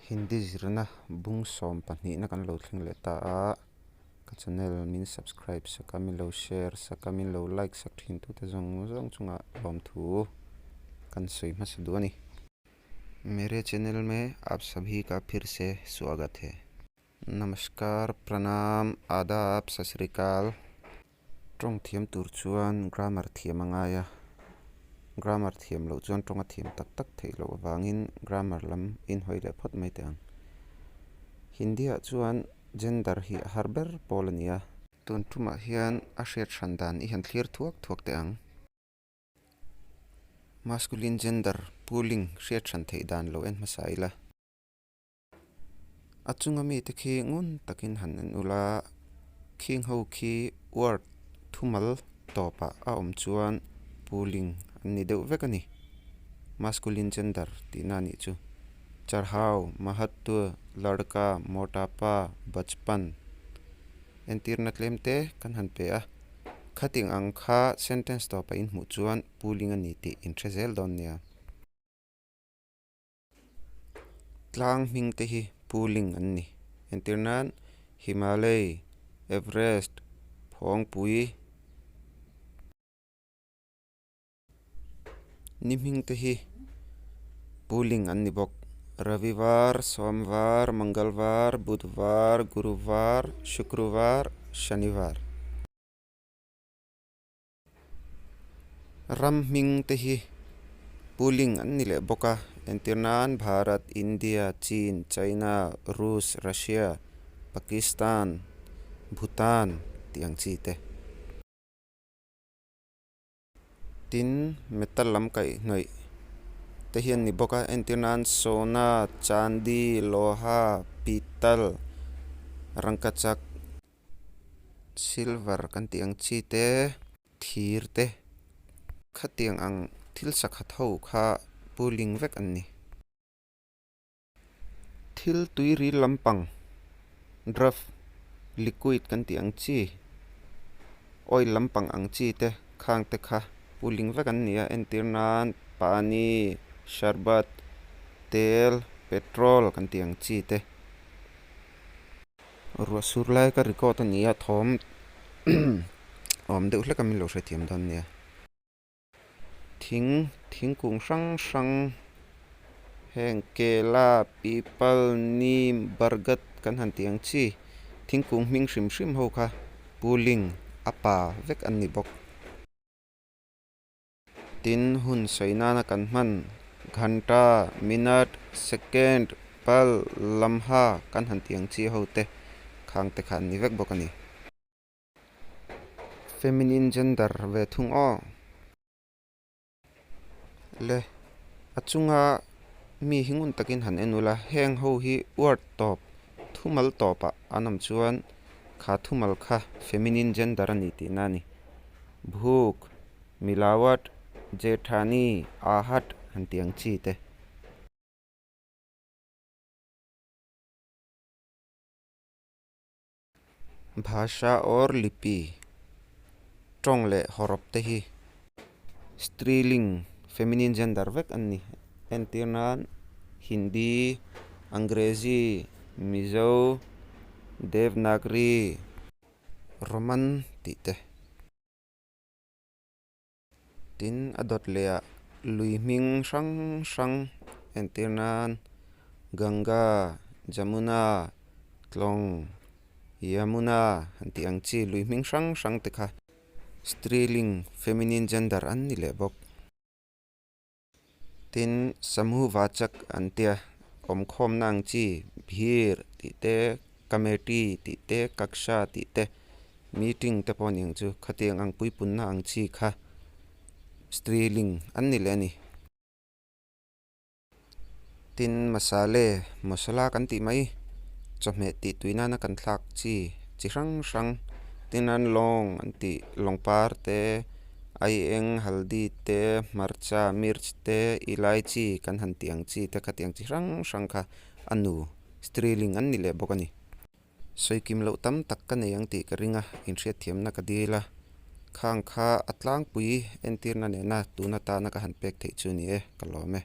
Hindi zirna bung sawm pahnihna kan lo thleng leh ta a, ka channel min subscribe sak a, min lo share sak a, min lo like sak thin tute zawng zawng chungah lawmthu kan sawi hmasa duh a ni. Mere channel me aap sabhi ka phir se swagat hai. Namaskar, pranam, adab, sasrikal. Tawng thiam tur chuan grammar thiam a ngai a, grammar thiam loh chuan tawng a thiam tak tak theih loh avangin grammar lam inhawi leh phawt mai teh ang. Hindi-ah chuan gender hi a har ber pawl a ni a. Tun tumah hian a hriat hran dan i han thlir thuak thuak teh ang. Masculine gender pulling hriat hran theih dan lo en hmasa ila. A chunga mite khi ngun takin han en ula, khing ho khi word thumal tawpah a awm chuan pulling an ni deuh vek a ni. Masculine gender tihna a nih chu. Charhau, Mahattu, Ladka, Motapa, Bachpan entirna tlem te kan han pe a. Khating ang kha sentence tawpah in hmuh chuan pulling a ni tih in hre zel dawn nia. Tlang hming te hi pulling an ni. Entir nan Himalay, Everest, Phawngpui. Ni hming te hi pulling an ni bawk. Ravivar, Somvar, Mangalvar, Budhvar, Guruvar, Shukruvar, Shanivar. Ram hming te hi pulling an ni leh bawk a, entir nan Bharat, India, Chin, China, Rus, Russia, Pakistan, Bhutan tih ang chi te. Tin, metal lam kaihhnawih te hi an ni bawk a, entir nan Sona, Chandi, Loha, Pital, Rangkachak, Silver kan tih ang chi te, thir te, khatiang ang thil sakhat ho kha pulling vek an ni. Thil tui ril lampang, draft, liquid kan tih ang chi, oil lampang ang chi te khang te kha pulling vek an ni a, entir nan pani, sharbat, tel, petrol kan tih ang chi te. Ruah sur lai ka record a ni a, thawm awm deuh hlek a min lo hrethiam dawn nia. Thing, thingkung hrang hrang heng Kela, Pipal, Neem, Bargat kan han tih ang chi thingkung hming hrim hrim ho kha Puling a pa vek an ni bawk. Tin, hun sawi nana kan hman ghanta, minute, second, pal, lamha kan han tih ang chi ho te khang te kha an ni vek bawk a ni. Feminine gender ve thung aw. Le, a chunga mi hi ngun takin han en ula, heng ho hi word tawp, thumal tawpah an awm chuan kha thumal kha feminine gender a ni tihna a ni. Bhuk. Milawat, Jethani, Ahat han tih ang chi te. Bhasha or Lipi, tawng leh hawrawp te hi Striling, feminine gender vek an ni. Entir nan Hindi, Angrezi, Mizo, Devnagri, Roman tih te. Tin, a dawt leh ah lui hming hrang hrang entir nan Ganga, Jamuna, Tlawng, Yamuna han tih ang chi lui hming hrang hrang te kha Striling, feminine gender, an ni leh bawk. Tin, Samhuvachak an tia, awmkhawmna ang chi, Bhir tih te, Committee tih te, Kaksha tih te, meeting te pawh a ni ang chu, khatiang ang puipunna ang chi kha Striling an ni leh a ni. Tin, Masale, masala kan tih mai, chawhmeh tih tui nana kan thlak chi, chi hrang hrang, tin an lawng an tih lawngpar te, Aieng, haldi te, hmarcha, mirch te, ilaichi kan han tih ang chi te kha tiang chi hrang hrang kha a nu striling an ni leh bawk a ni. Sawikim loh tam tak ka nei ang tih ka ring a, inhriatthiamna ka dil a, khang kha a tlangpui entirna nena tun atana ka han pek theih chu ni e, ka lawm e.